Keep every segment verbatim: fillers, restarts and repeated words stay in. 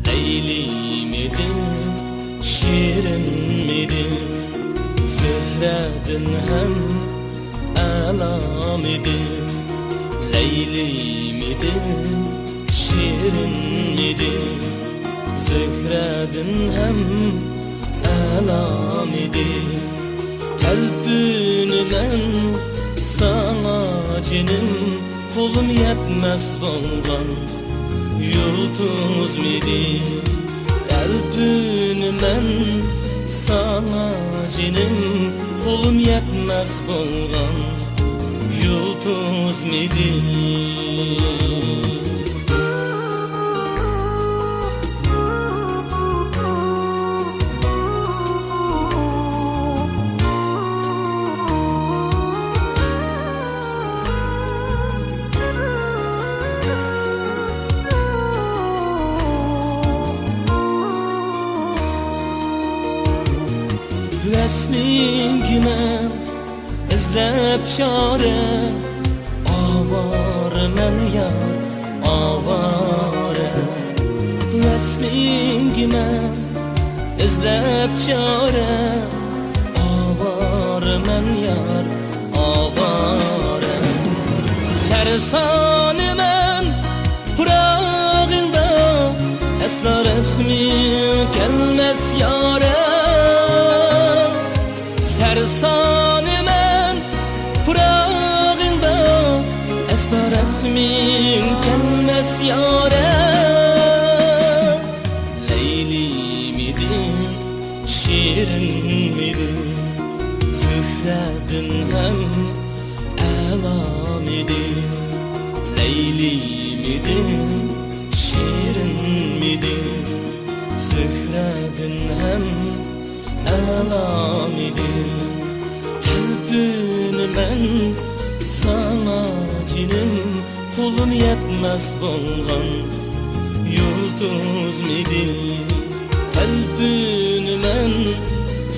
لەيلىمىدىم، شېرىنمىدىم، زۆھرەدىن ھەم ئەلامىدىم. لەيلىمىدىم، شېرىنمىدىم، زۆھرەدىن ھەم ئەلامىدىم. تەلپۈنىمەن ساڭا جېنىم، قولۇم يەتمەس بولغان يۇلتۇزمىدىم. تەلپۈنىمەن ساڭا جېنىم، قولۇم يەتمەس بولغان يۇلتۇزمىدىم. ۋەسلىڭگە مەن ئىزدەپ چارە، ئاۋارىمەن يار، ئاۋارە. ۋەسلىڭگە مەن ئىزدەپ چارە، ئاۋارىمەن يار، ئاۋارە. سەرسانىمەن پىراقىڭدا، ئەسلا رەھمىڭ كەلمەس يارە. سەرسانىمەن پىراقىڭدا، ئەسلا رەھمىڭ كەلمەس يارە. لەيلىمىدىم، شېرىنمىدىم، زۆھرەدىن ھەم ئەلامىدىم. لەيلىمىدىم، شېرىنمىدىم، زۆھرەدىن ھەم ئەلامىدىم. تەلپۈنىمەن ساڭا جېنىم، قولۇم يەتمەس بولغان يۇلتۇزمىدىم. تەلپۈنىمەن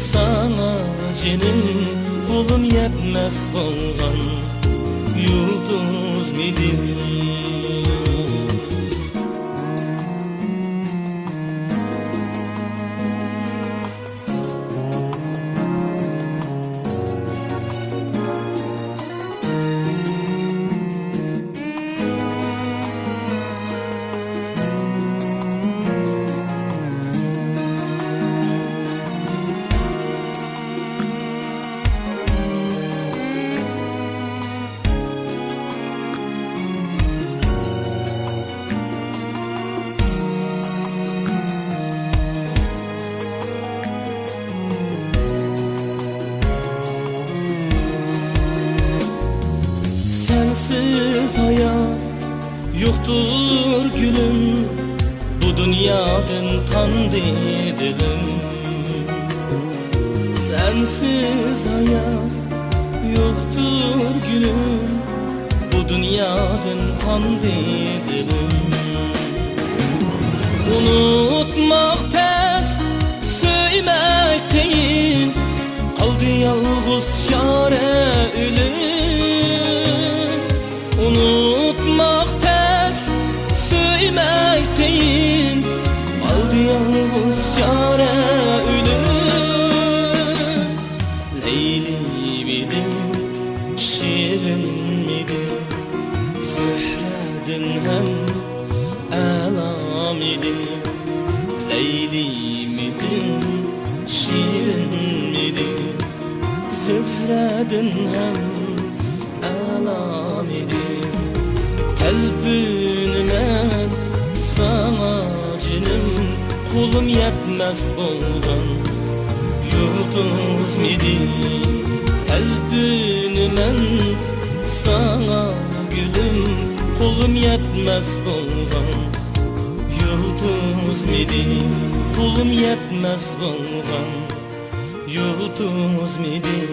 ساڭا جېنىم، قولۇم يەتمەس بولغان يۇلتۇزمىدىم. سەنسىز ھايات يوقتۇر گۈلۈم، بۇ دۇنيادىن تاندى دىلىم. سەنسىز ھايات يوقتۇر گۈلۈم، بۇ دۇنيادىن تاندى دىلىم. ئۇنتۇماق تەس، سۆيمەك قىيىن، قالدى يالغۇز چارە ئۆلۈم. ئۇنتۇماق تەس، سۆيمەك قىيىن، قالدى يالغۇز چارە ئۆلۈم. لەيلىمىدىم، شېرىنمىدىم، زۆھرەدىن ھەم ئەلامىدىم. لەيلىمىدىم، شېرىنمىدىم، زۆھرەدىن ھەم ئەلامىدىم. تەلپۈنىمەن ساڭا جېنىم، قولۇم يەتمەس بولغان يۇلتۇزمىدىم. تەلپۈنىمەن ساڭا گۈلۈم، قولۇم يەتمەس بولغان يۇلتۇزمىدىم. قولۇم يەتمەس بولغان يۇلتۇزمىدىم.